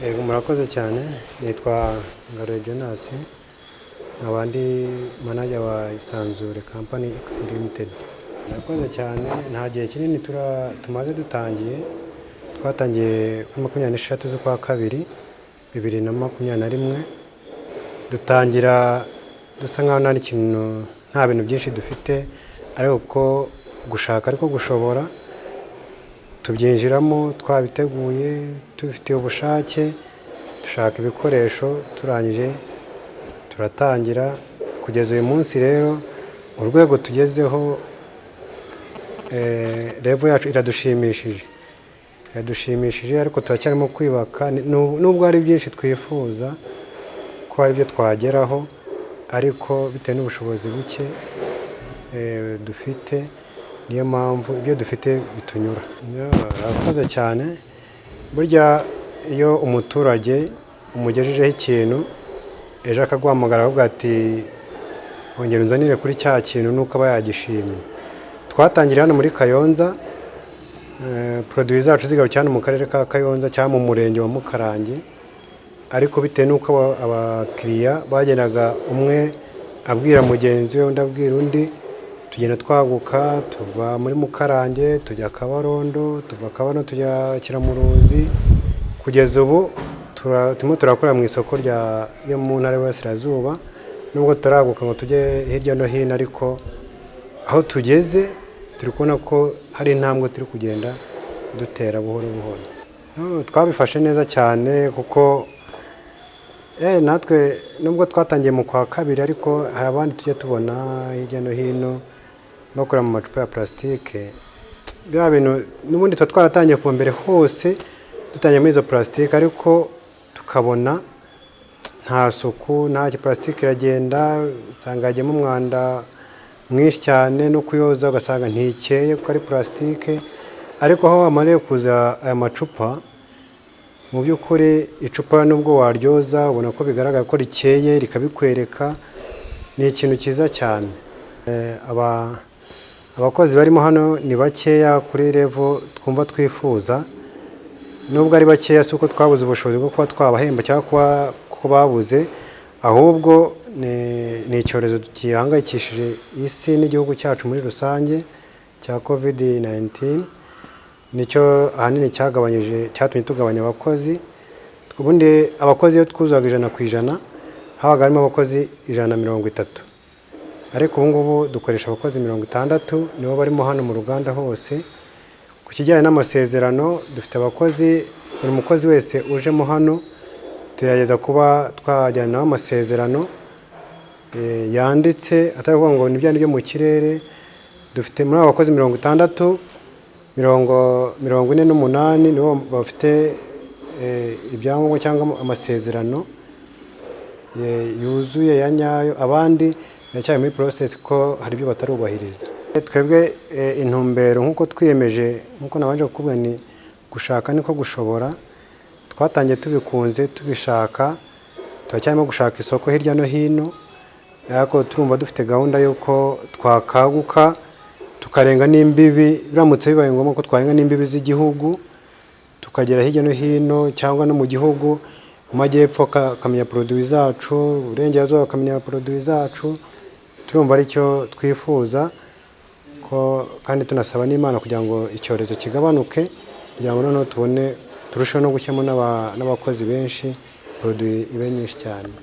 Yego, murakoze cyane. Nitwa Ngaruye Jonas, nkaba ndi manager wa Isanzure Company X Limited. Murakoze cyane. Nta gihe kinini tumaze dutangiye. Twatangiye kuri 26 z'ukwa kabiri 2021, dutangira dusa nkaho nta n'ikintu, nta bintu byinshi dufite, ariko ko gushaka ariko gushobora, tubyinjiramo twabiteguye, tubifitiye ubushake, dushaka ibikoresho, turangije turatangira. Kugeza uyu munsi rero, urwego tugezeho, level yacu iradushimishije, iradushimishije, ariko turacyarimo kwiyubaka. Nubwo hari byinshi twifuza ko hari ibyo twageraho, ariko bitewe n'ubushobozi buke dufite, niyo mpamvu ibyo dufite bitunyura. Urakoze cyane. Burya iyo umuturage umugejejeho ikintu, ejo akaguhamagara akavuga ati: "Ongera unzanire kuri cya kintu", nuko aba yagishimye. Twatangiriye hano muri Kayonza, produits zacu zigarukira hano mu karere ka Kayonza cyangwa mu murenge wa Mukarange, ariko bitewe n'uko abakiriya bagendaga umwe abwira mugenzi we, undi abwira undi, tugenda twaguka, tuva muri Mukarange tujya Kabarondo, tuva Kabarondo tujya Kiramuruzi. Kugeza ubu turimo turakorera mu isoko ryo mu ntara y'Iburasirazuba, nubwo tutaraguka ngo tujye hirya no hino, ariko aho tugeze turi kubona ko hari intambwe turi kugenda dutera buhoro buhoro. Twabifashe neza cyane, kuko natwe nubwo twatangiye mu kwa kabiri, ariko hari abandi tujya tubona hirya no hino bakora mu macupa ya plastique. Bya bintu n'ubundi tuba twaratangiye kuva mbere hose, dutangiye muri izo plastique, ariko tukabona nta suku, nta plastique, iragenda usanga hajyamo umwanda mwinshi cyane, no kuyoza ugasanga ntikeye kuko ari plastique. Ariko aho hamariye kuza aya macupa, mu by'ukuri icupa nubwo waryoza ubona ko bigaragara ko rikeye, rikabikwereka. Ni ikintu cyiza cyane. Abakozi barimo hano ni bakeya kuri level twumva twifuza. Nubwo ari bakeya, si uko twabuze ubushobozi bwo kuba twabahemba cyangwa kuba ko babuze, ahubwo ni icyorezo gihangayikishije isi n'igihugu cyacu muri rusange cya COVID-19, nicyo ahanini cyagabanyije, cyatumye tugabanya abakozi. Ubundi abakozi iyo twuzuzaga 100%, habaga harimo abakozi 130, ariko ubu ngubu dukoresha abakozi 60, nibo barimo hano mu ruganda hose. Ku kijyanye n'amasezerano, dufite abakozi, buri mukozi wese ujemo hano tugerageza kuba twajyana nawe amasezerano yanditse, atari ukuvuga ngo ni bya byo mu kirere. Dufite muri abo bakozi 60, 48 nibo bafite ibyangombwa cyangwa amasezerano yuzuye ya nyayo, abandi biracyari muri process ko hari ibyo batarubahiriza. Twebwe intumbero, nk'uko twiyemeje, nk'uko nabanje kukubwira, ni gushaka niko gushobora. Twatangiye tubikunze, tubishaka, turacyarimo gushaka isoko hirya no hino, ariko turumva dufite gahunda y'uko twakaguka tukarenga n'imbibi, biramutse bibaye ngombwa ko twarenga n'imbibi z'igihugu, tukagera hirya no hino, cyangwa no mu gihugu mu majyepfo akamenya produits zacu, uburengerazuba bakamenya produits zacu. Turumva aricyo twifuza ko, kandi tunasaba n'Imana kugira ngo icyorezo kigabanuke, kugira ngo noneho tubone turusheho no gushyiramo n'abakozi benshi, produits ibe nyinshi cyane.